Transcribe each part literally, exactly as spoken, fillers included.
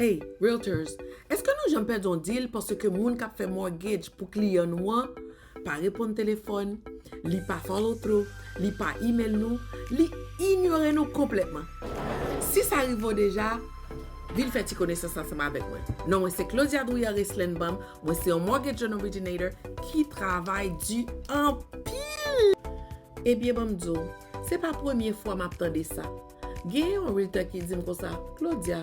Hey, realtors, èske nou janm pèdi yon deal paske moun k ap fè mortgage pou kliyan nou an pa reponn telefòn, li pa follow through, li pa email nou, li inyore nou konplètman? Si sa rive w deja, vin fè ti konesans ansanm avèk mwen. Non mwen se Claudia Drouillard Reslenbaum, mwen se yon mortgage loan originator ki travay di anpil. Ebyen, ban m di w, se pa premye fwa m ap tande sa. Gen yon realtor ki di m konsa, Claudia,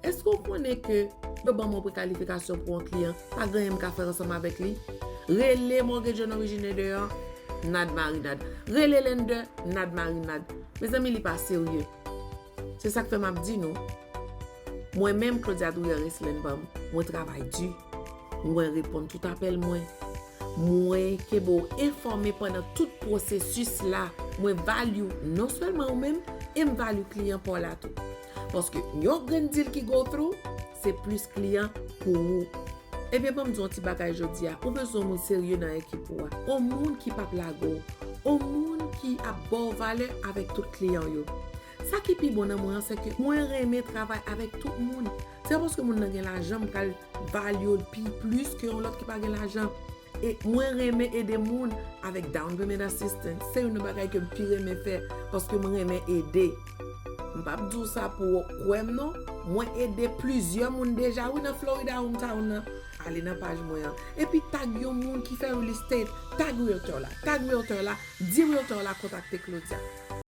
èske w konnen ke yo ban mwen prekalifikasyon pou yon kliyan, pa gen anyen m ka fè ansanm avèk li? Rele mortgage loan originator an, nad marinad. Rele lender, nad marinad. Mezanmi, li pa serye. Se sa k fè m ap di nou. Mwen menm, Claudia Drouillard Reslenbaum, mwen travay di. Mwen reponn tout apèl mwen. Mwen kenbe w enfòme pandan tout pwosesis la. Mwen value non sèlman ou menm, e m value kliyan pa w la tou. Paske yon grenn deal ki go through, se plis kliyan pou ou. Ebyen, ban m di w yon ti bagay jodi a. Ou bezwen yon moun serye nan ekip ou a. Yon moun ki p ap lage w. Yon moun ki ap ba w valè avèk tout kliyan w yo. Sa ki pi bon nan mwen an, se ke mwen renmen travay avèk tout moun. Se pa paske moun nan gen lajan, m pral value l pi plis ke yon lòt ki pa gen lajan. E mwen renmen ede moun avèk down payment assistance. Se youn nan bagay ke m pi renmen fè, paske mwen renmen ede. M p ap di w sa pou w kwè m non. Mwen ede plizyè moun deja, wi, nan Florida Hometown nan. Ale nan paj mwen an. Epi tag yon moun ki fè real estate. Tag realtor la. Tag realtor la. Di realtor la kontakte Claudia.